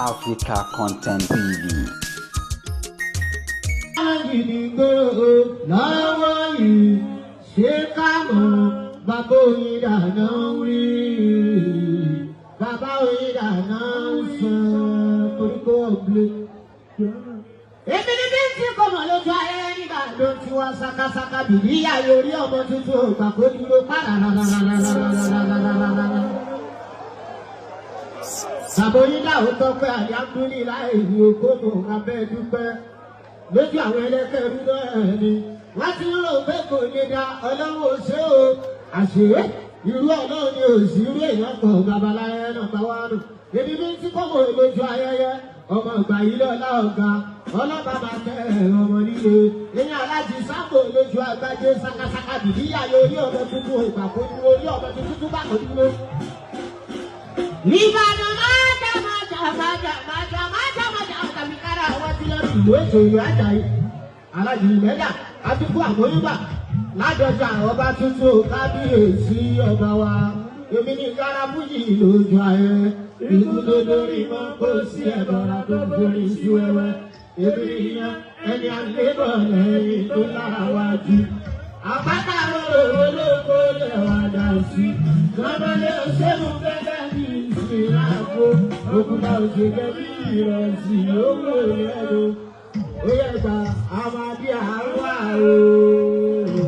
Africa Content TV. Lọ́wọ́ yìí ṣé ká mọ̀ bàbá Oyinda náà wí, bàbá Oyinda náà ń sọ koríko ọ̀gbìn. Èmi ní bí tí kò mọ̀ lójú ayé nígbà tó ti wá ṣakaṣaka bìbí ayé orí ọmọ tuntun ògbà kó dúró pàràràràràràràràràràrà. Bàbá Oyinda ò tọ́pẹ́ àyàmdúlíláì òkòmò abẹ́ dúpẹ́ lójú àwọn ẹlẹ́kẹ̀rú náà ni wọ́n ti ń rò pé kò lè da ọlọ́run ṣé o àṣé irú ọlọ́run ni òsì irú èèyàn kan babaláyé náà bá wà nù. Èmi bí tí kò mọ̀ lójú ayẹyẹ ọmọ ìgbà yìí lọ́la ọ̀gá ọlọ́ba máa tẹ ọmọ líle eyín alájí sábò lójú agbájé sakasaka bìbíyà lórí ọmọ tuntun ìgbà kó dúró orí ọmọ tuntun tó bá kó dúró. Ìbàdàn máa jà máa jà máa jà máa jà máa jà máa jà tàbí kára àwọn tí lọ ìlú ètò ìlú Àjàyí alájí ìmẹ́jà àdúgbò àmóyúbà ládọjà ọba tuntun kábíyèsí ọba wa èmi ní kárábùjì lójú ayé ìlú tó lórí mọ́ kó sí ẹ̀bọ̀ra tó forí sí wẹ́wẹ́ èmi ìyẹn ẹni àlébọ̀ lẹ́yìn tó lára wájú àpáta lóró lóko lẹ́wà dà sí lọ́mọdé òṣèlú gẹ́gẹ́ bí ìsìnkú òkúta òṣèlú bí ìrẹsì owó lẹ́nu ó yẹ gbà àmàbí àrùn àrùn.